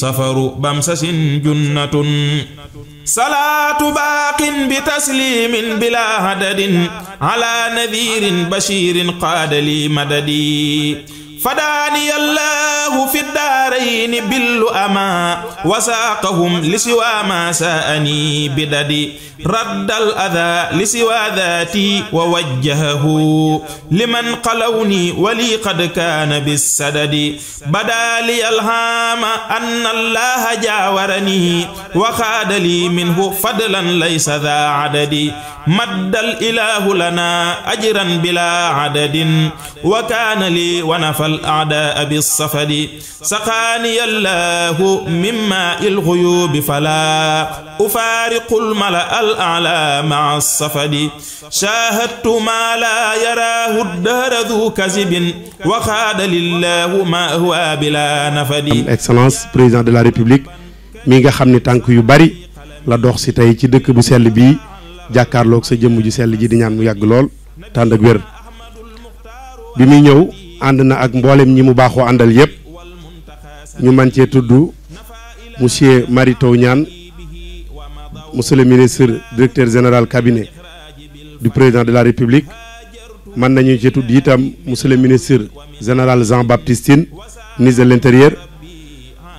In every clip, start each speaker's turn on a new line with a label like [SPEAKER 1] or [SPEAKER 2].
[SPEAKER 1] safaru bamsasin junnatun salaatu baaqin bi tasliimin bilaa hadadin ala nadiirin bashiirin qaada li madadi fadaani allahu fi daarayni billu ama wasaaqahum li siwaa ma saani bidadi raddal adaa li siwaa daati wa wajjahahu liman qalawni wali qad kaana bisadadi badaali alhaama anna allaha jaawarani wa qaada li minhu fadlan laysa daa adadi maddal ilaahu lana ajran bila adadin wa kaana li wa nafal a'daa bis-safadi saqaani allahu mimma il-ghuyubi fala ufaariqul mala'a al-a'laa ma'a as-safadi shaahadtu ma la yaraahu ad-dahra dhu kazibin wa qaada lillahu ma huwa bila nafadi.
[SPEAKER 2] Excellence président de la République mi nga xam ne tànk yu bari la dox si tey ci dëkk bu sell bii jàkkaarloog sa jëmm ju sell ji di ñaan mu yàgg lool tànd ak wér bi muy ñëw ànd na ak mboolem ñi mu baaxoo àndal yépp ñu man cee tudd monsieur Mary Teuw Niane monsieur le ministre directeur général cabinet du président de la République man nañu cee tudd itam monsieur le ministre général Jean-Baptiste Tine ministre de l'intérieur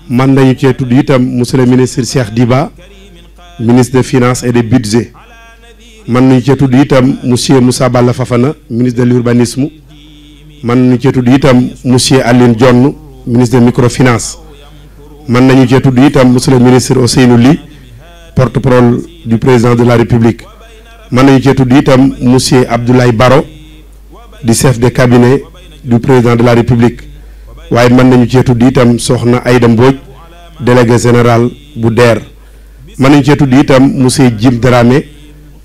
[SPEAKER 2] man nañu cee tudd itam monsieur le ministre Cheikh Diba ministre des finances et des budgets man nañu cee tudd itam monsieur Moussa Balla Fafana ministre de l'urbanisme man nañu cee tudd itam monsieur Aline Dione ministre de microfinance man nañu cee tudd itam monsieur le ministre Ousseynou Ly porte-parole du président de la République man nañu cee tudd itam monsieur Abdoulaye Baro di chef de cabinet du président de la République waaye man nañu cee tudd itam soxna Aïda Mbodj délégué général bu DER man nañu cee tudd itam monsieur Jim Dramé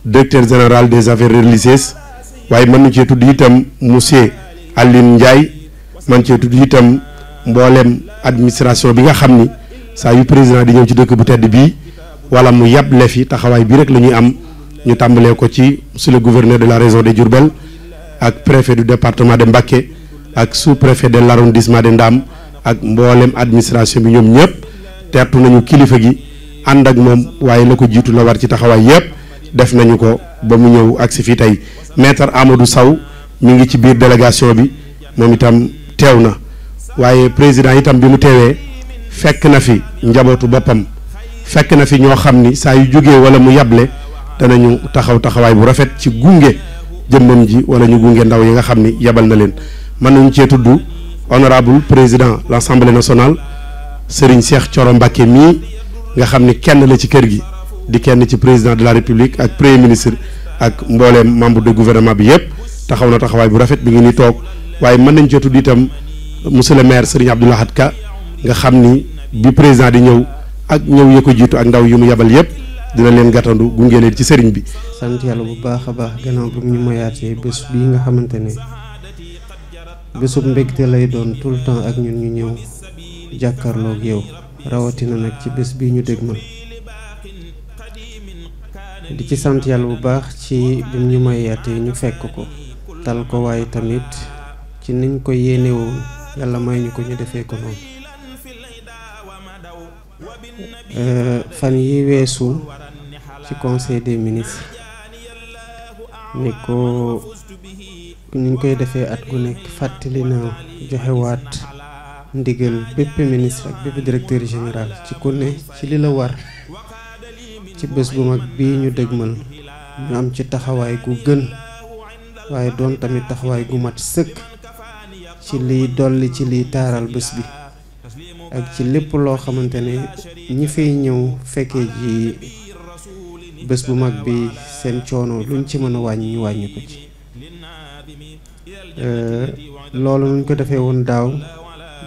[SPEAKER 2] directeur général des affaires religieuses waaye mën nañu cee tudd itam monsieur Aline Ndiaye man cee tudd itam mboolem administration bi nga xam ni saa yu président di ñëw ci dëkk bu tedd bii wala mu yàble fi taxawaay bii rek la ñuy am ñu tàmbalee ko ci monsieur le gouverneur de la région de Diourbel ak préfet du département de Mbacké ak sous-préfet de l'arrondissement de Ndam ak mboolem administration bi ñoom ñëpp teertu nañu kilifa gi ànd ak moom waaye la ko jiitu la war ci taxawaay yëpp def nañu ko ba mu ñëw ak si fii tey maître Amadou Sow mi ngi ci biir délégation bi moom itam teew na waaye président itam bi mu teewee fekk na fi njabootu boppam fekk na fi ñoo xam ni saa yu jógee wala mu yable danañu taxawaay bu rafet ci gunge jëmmam ji wala ñu gunge ndaw yi nga xam ni yabal na leen mën nañu cee tudd honorable président l'Assemblée nationale Serigne Cheikh Thioro Mbacké mii nga xam ni kenn la ci kër gi di kenn ci président de la République ak premier ministre ak mbooleem membre de gouvernement bi yëpp taxaw na taxawaay bu rafet bi ngi ni toog waaye mën nañ cee tudd itam monsieur le maire Serigne Abdou Lahad Ka nga xam ni bi président di ñëw ak ñëw ya ko jiitu ak ndaw yu mu yabal yëpp dina leen gàttandu gunge leen ci sëriñ bi.
[SPEAKER 3] sant yàlla bu baax a baax gannaaw bi mu ñu mayaatee bés bii nga xamante ne bésub mbégte lay doon tout le temps ak ñun ñu ñëw jàkkaarloog yow rawatina nag ci bés bii ñu dégmal di ci sant yàlla bu baax ci bi mu ñu mayaatee ñu fekk ko tal ko waaye tamit ci niñ ko yéenewoo yàlla may ñu ko ñu defee ko noonu. fan yi weesu ci conseil des ministres ni ko niñ koy defee at gu nekk fàttali na joxewaat ndigal bépp ministre ak bépp directeur général ci ku ne ci li la war ci bés bu mag bii ñu dëgmal ñu am ci taxawaay gu gën waaye doon tamit taxawaay gu mat sëkk ci liy dolli ci liy taaral bés bi ak ci lépp loo xamante ne ñi fiy ñëw fekkee ji bés bu mag bi seen coono luñ ci mën a wàññi ñu wàññi ko ci loolu nuñ ko defee woon daaw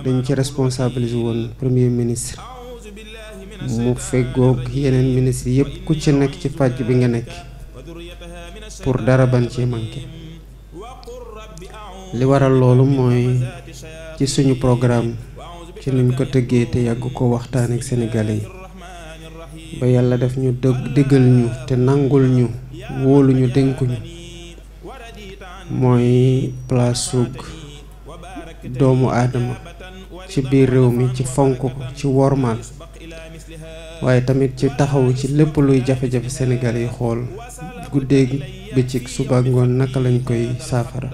[SPEAKER 3] dañ ci responsabiliser woon premier ministre mu feggoog yeneen ministre yëpp ku ci nekk ci pàcc bi nga nekk pour dara ban ci manqué li waral loolu mooy ci suñu programme ci niñ ko tëggee te yàgg ko waxtaan ak sénégalais yi ba yàlla def ñu déggal ñu te nangul ñu wóolu ñu dénkuñu mooy place suug doomu aadama ci biir réew mi ci fonk ko ci wormaal waaye tamit ci taxawu ci lépp luy jafe-jafe Sénégal yi xool guddeeg bëccëg suba ak ngoon naka lañ koy saafara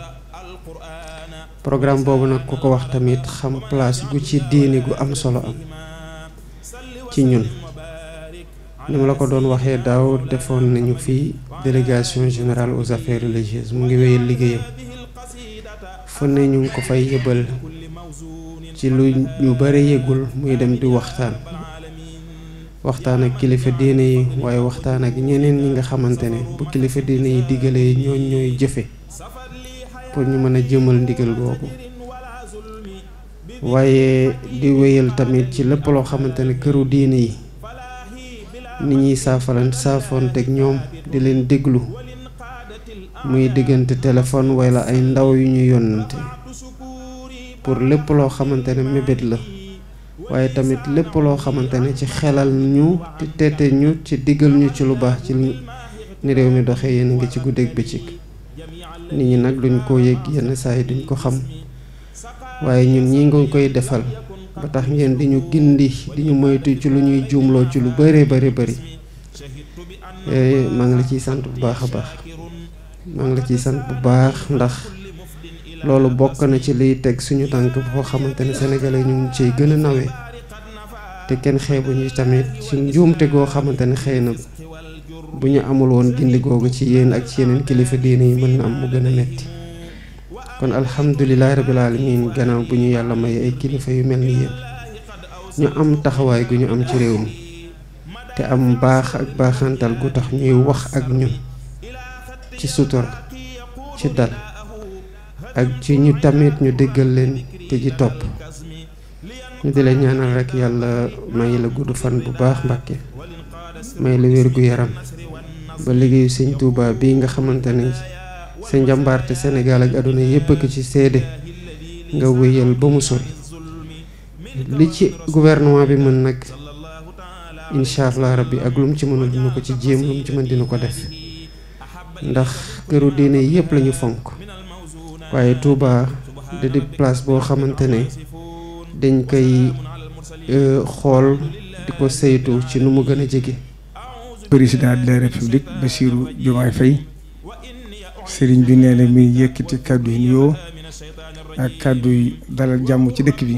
[SPEAKER 3] programme boobu nag ku ko wax tamit xam place gu ci diini gu am solo am ci ñun ni ma la ko doon waxee daaw defoon nañu fii délégation générale aux affaires religieuses mu ngi wéyal liggéeyam fu ne ñu ngi ko fay yëbal ci lu ñu bare yëgul muy dem di waxtaan ak kilifa diine yi waaye waxtaan ak ñeneen ñi nga xamante ne bu kilifa diine yi digalee ñooy jëfe pour ñu mën a jëmal ndigal googu waaye di wéyal tamit ci lépp loo xamante ne këru diine yi ni ñuy saafoonteeg ñoom di leen déglu muy diggante téléphone wala ay ndaw yu ñu yónnante pour lépp loo xamante ne mébét la waaye tamit lépp loo xamante ne ci xelal ñu te teete ñu ci diggal ñu ci lu baax ci ni réew mi doxee yéen a ngi ci guddeeg bëccëg nit ñi nag duñ ko yëg yenn saa yi duñ ko xam waaye ñun ñi nga koy defal ba tax ngeen di ñu gindi di ñu moytu ci lu ñuy juumloo ci lu bëree bëri maa ngi la ciy sant bu baax a baax maa ngi la ciy sant bu baax ndax loolu bokk na ci liy teg suñu tànk boo xamante ne sénégalais ñu ngi ciy gën a nawee te kenn xeebuñu tamit ci njuumte goo xamante ne xëy na bu ñu amul woon gindi googu ci yéen ak ci yeneen kilifa diine yi mën na am mu gën a metti kon alhamdulilahi rabbil alamin gannaaw bu ñu yàlla may ay kilifa yu mel ni yéen ñu am taxawaay gu ñu am ci réew mi te am baax ak baaxantal gu tax ñuy wax ak ñun ci sutura ci dal ak ci ñu tamit ñu déggal leen te ji topp ñu di leen ñaanal rek yàlla may la gudd fan bu baax Mbàkke may la wér gu yaram ba liggéeyu Sëñ Tuubaa bii nga xamante ne sa njàmbaarte Sénégal ak àdduna yépp ko ci seede nga wéyal ba mu sori li ci gouvernement bi mën nag incha allah rabbi ak lu mu ci mënul dina ko ci jéem lu mu ci mën dina ko def ndax këru diine yépp lañu fonk waaye Touba da di place boo xamante ne dañ koy xool di ko saytu ci nu mu gën a jege.
[SPEAKER 4] président de la république Bassirou Diomaye Faye sëriñ bi nee na mi yëkkati kàddu yi nuyoo ak kàddu yi dalal jàmm ci dëkk bi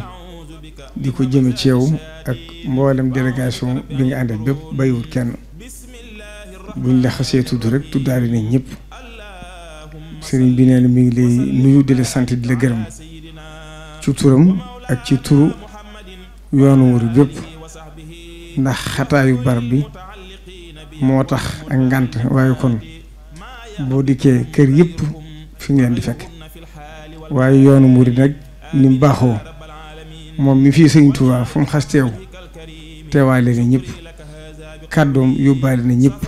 [SPEAKER 4] di ko jëme ci yow ak mboolem délégation bi nga àndal bépp bàyyiwul kenn buñ la xasee tudd rek tuddaale nañ ñëpp. sëriñ bi nee na mi ngi lay nuyu di la sant di la gërëm ci turam ak ci turu yoonu murid bépp ndax xataayu barab bi moo tax ak ngànt waaye kon boo dikkee kër yëpp fi ngeen di fekk waaye yoonu murid nag ni mu baaxoo moom mi fii sëriñ Tuubaa fu mu xas teew teewaale na ñëpp kàddoom yóbbaale na ñëpp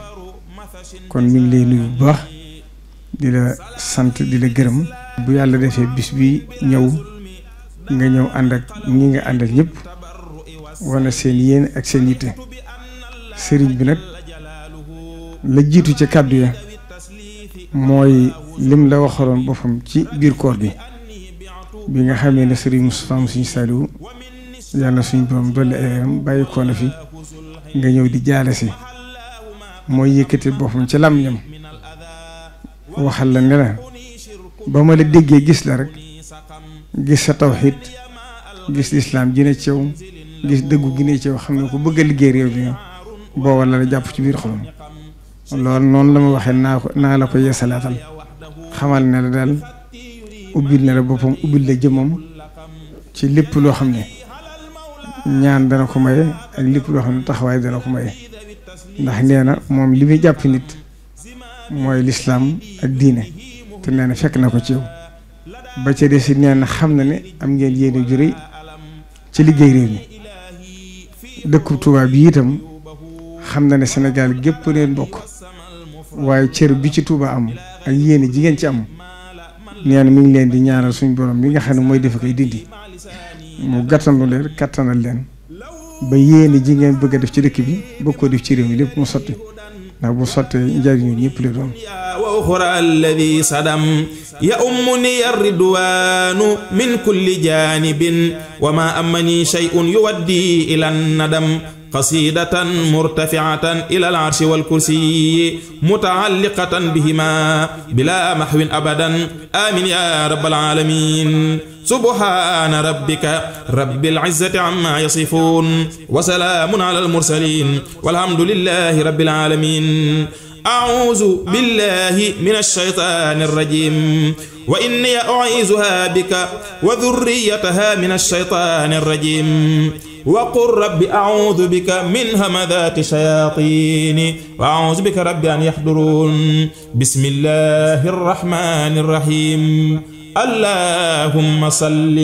[SPEAKER 4] kon mi ngi lay nuyu bu baax di la sant di la gërëm bu yàlla defee bis bi ñëw nga ñëw ànd ak ñi nga àndal ñëpp wane seen yéen ak seen yitte sëriñ bi nag la jiitu ca kàddu ya mooy lim la waxaloon boppam ci biir koor bi nga xamee ne sëriñ Moustapha suñu Saliou yàlla suñu borom dolli ay yaram bàyyi ko na fi nga ñëw di jaale si mooy yëkkati boppam ci làmmiñam waxal la ne la ba ma la déggee gis la rek gis sa tawxiid gis lislaam ji ne ci yow gis dëggu gi ne ci yow xam ne ko bëgg a liggéey réew bi booba la la jàpp ci biir xolam loolu noonu la ma waxee naa la ko yeesalaatal xamal ne la daal ubbil ne la boppam ubbil la jëmmam ci lépp loo xam ne ñaan dana ko maye ak lépp loo xam ne taxawaay dana ko maye ndax nee na moom li muy jàpp nit mooy lislaam ak diine te nee na fekk na ko ci yow ba ca des nee na xam na ne am ngeen yéene ju rëy ci liggéey réew mi dëkku Tuubaa bi itam xam na ne Sénégal gépp leen bokk waaye cër bi ci Tuubaa am ak yéene ji ngeen ci am nee na mi ngi leen di ñaanal suñu borom mi nga xam ne mooy defe koy dindi mu gàttandu leen kattanal leen ba yéene ji ngeen bëgg a def ci dëkk bi bëgg ko def ci réew mi lépp mu sotti ndax bu sottee njariñu ñëpp la doon.
[SPEAKER 1] wa uxra alladi sadam ya ummuni ridwaanu min kulli janibin wa ma amani shay'un yuwaddi ila nadam qasidatan murtafiatan ila al-arshi wal-kursiyyi mutaalliqatan bihima bila mahwin abadan amin ya rabbal alamin subhana rabbika rabbil izzati amma yasifun wa salamun ala al-mursalin walhamdulillahi rabbil alamin أعوذ بالله من الشيطان الرجيم وإني أعيذها بك وذريتها من الشيطان الرجيم وقل رب أعوذ بك من همذات الشياطين وأعوذ بك رب أن يحضرون بسم الله الرحمن الرحيم اللهم صل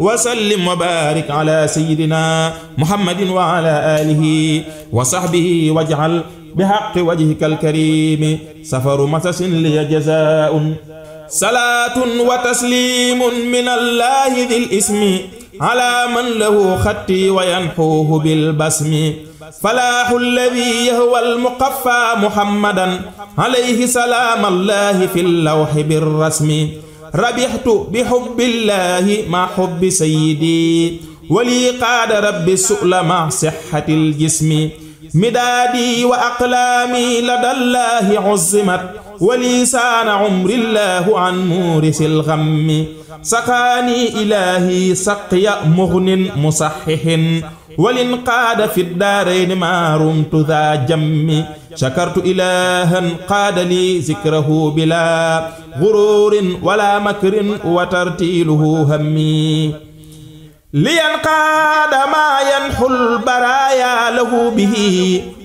[SPEAKER 1] وسلم وبارك على سيدنا محمد وعلى آله وصحبه واجعل بحق وجهك الكريم سفر مسس لي جزاء صلاة وتسليم من الله ذي الاسم على من له خطي وينحوه بالبسم فلاح الذي يهوى المقفى محمدا عليه سلام الله في اللوح بالرسم ربحت بحب الله مع حب سيدي ولي قاد رب السؤل مع صحة الجسم مدادي وأقلامي لدى الله عزمت ولسان عمر الله عن مورث الغم سقاني إلهي سقي مغن مصحح ولنقاد في الدارين ما رمت ذا جم شكرت إلها قاد لي ذكره بلا غرور ولا مكر وترتيله همي لينقاد ما ينحو البرايا له به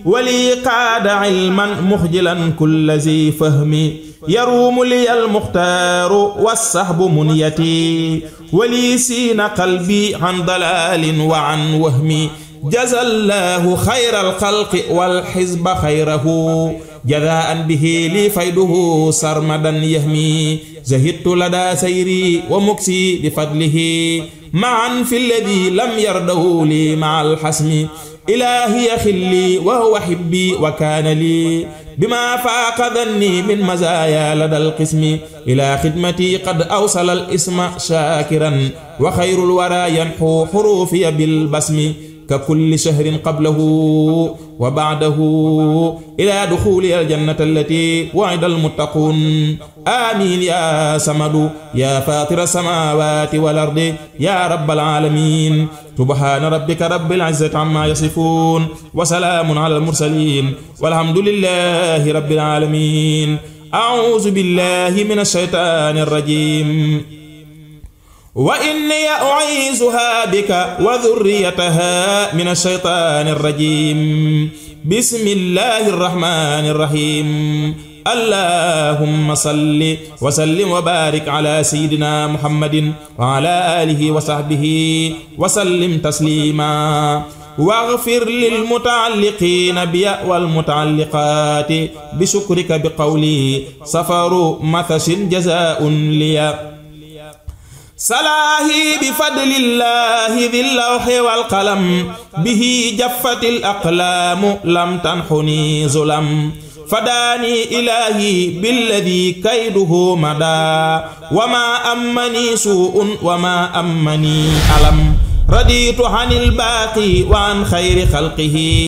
[SPEAKER 1] ولي قاد علما مخجلا كل ذي فهم يروم لي المختار والصحب منيتي ولي سين قلبي عن ضلال وعن وهم جزى الله خير الخلق والحزب خيره جزاء به لي فيده سرمدا يهمي زهدت لدى سيري ومكسي بفضله معا في الذي لم يرده لي مع الحسم إلهي خلي وهو حبي وكان لي بما فاق ظني من مزايا لدى القسم إلى خدمتي قد أوصل الاسم شاكرا وخير الورى ينحو حروفي بالبسم ككل شهر قبله وبعده إلى دخول الجنة التي وعد المتقون آمين يا صمد يا فاطر السماوات والأرض يا رب العالمين سبحان ربك رب العزة عما يصفون وسلام على المرسلين والحمد لله رب العالمين أعوذ بالله من الشيطان الرجيم وإني أعيذها بك وذريتها من الشيطان الرجيم بسم الله الرحمن الرحيم اللهم صل وسلم وبارك على سيدنا محمد وعلى آله وصحبه وسلم تسليما واغفر للمتعلقين بي والمتعلقات بشكرك بقولي سفر مثش جزاء لي صلاحي بفضل الله ذي اللوح والقلم به جفت الأقلام لم تنحني ظلم فداني إلهي بالذي كيده مدى وما أمني سوء وما أمني ألم رضيت عن الباقي وعن خير خلقه